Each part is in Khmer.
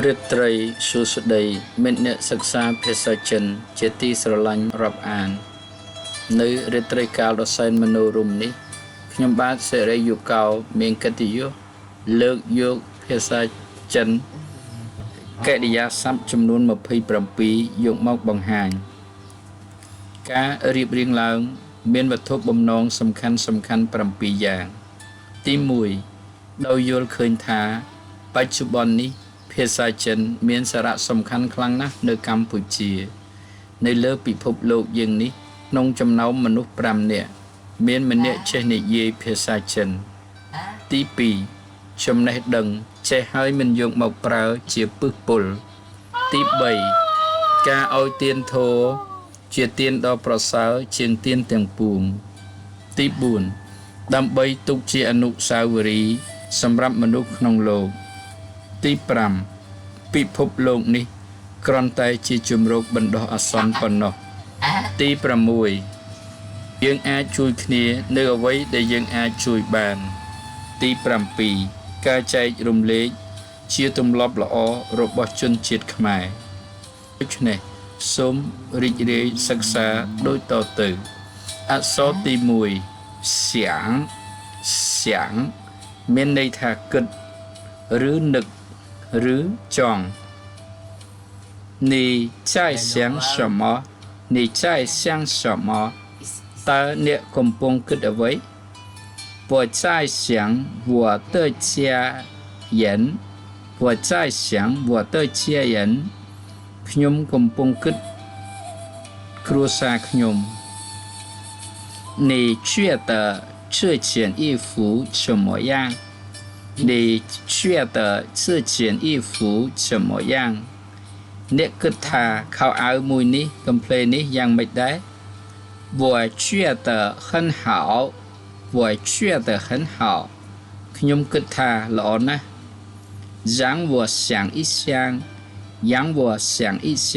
រាត្រីសួស្តីមិត្តអ្នកសិក្សាភាសាចិនជាទីស្រឡាញ់រាប់អាន នៅរាត្រីកាលដ៏សែនមនោរម្យនេះខ្ញុំបាទសិរីយុកោមានកិត្តិយសលើកយកភាសាចិនកិរិយាសព្ទចំនួន27យកមកបង្ហាញការរៀបរៀងឡើងមានវត្ថុបំណងសំខាន់សំខាន់7យ៉ាងទី1ដោយយល់ឃើញថាបច្ចុប្បន្ននេះភាសាចិនមានសារៈសំខាន់ខ្លាំងណាស់នៅកម្ពុជា នៅលើពិភពលោកយើងនេះក្នុងចំណោមមនុស្ស5នាក់មានម្នាក់ចេះនិយាយភាសាចិន ទី2ចំណេះដឹងចេះហើយមិនយកមកប្រើជាពឹសពុលទី3ការឲ្យទានធម៌ជាទានដ៏ប្រសើរជាងទានទាំងពួងទី4ដើម្បីទុកជាអនុស្សាវរីយ៍សម្រាប់មនុស្សក្នុងលោកទី5ពិភពលោកនេះគ្រាន់តែជាជំរកបណ្ដោះអាសន្នប៉ុណ្ណោះទី6យើងអាចជួយគ្នានៅអ្វីដែលយើងអាចជួយបាន ទី7ការចែករំលែកជាទម្លាប់ល្អរបស់ជនជាតិខ្មែរដូច្នេះសូមរីករាយសិក្សាដូចតទៅអក្សរទី1想想មានន័យថាគិតឬនឹកឬចង់你在想什么你在想什么តើអ្នកកំពុងគិតអ្វី我在想我的家人我在想我的家人ខ្ញុំកំពុងគិតគ្រួសារខ្ញុំ你觉得这件衣服怎么样你觉得这件衣服怎么样អ្នកគិតថាខោអាវមួយនេះកំភ្លេនេះយ៉ាងម៉េចដែរ我觉得很好我觉得很好ខ្ញុំគិតថាល្អណាស់让我想一想让我想一想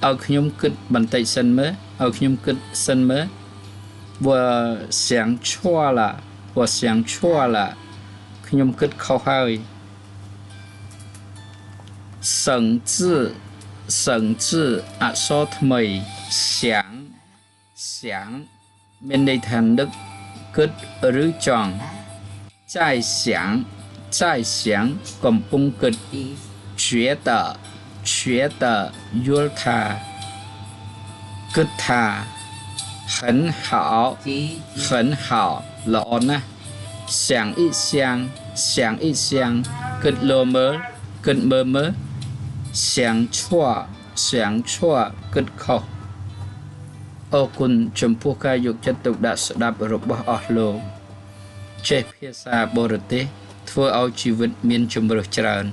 ឲ្យខ្ញុំគិតបន្តិចសិនមើលឲ្យខ្ញុំគិតសិនមើល我想错了我想错了ខ្ញុំគិតខុសហើយ生字生字អក្សរថ្មី想想មានន័យថានឹកគិតឬចង់在想在想កំពុងគិត 觉得觉得យល់ថាគិតថា很好很好ល្អណាស់想一想想一想គិតលោមើលគិតមើលមើល想错想错គិតខុសអរគុណចំពោះការយកចិត្តទុកដាក់ស្ដាប់របស់អស់លោកចេះភាសាបរទេសធ្វើឲ្យជីវិតមានជម្រើសច្រើន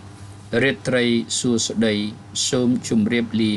រាត្រីសួស្តីសូមជម្រាបលា។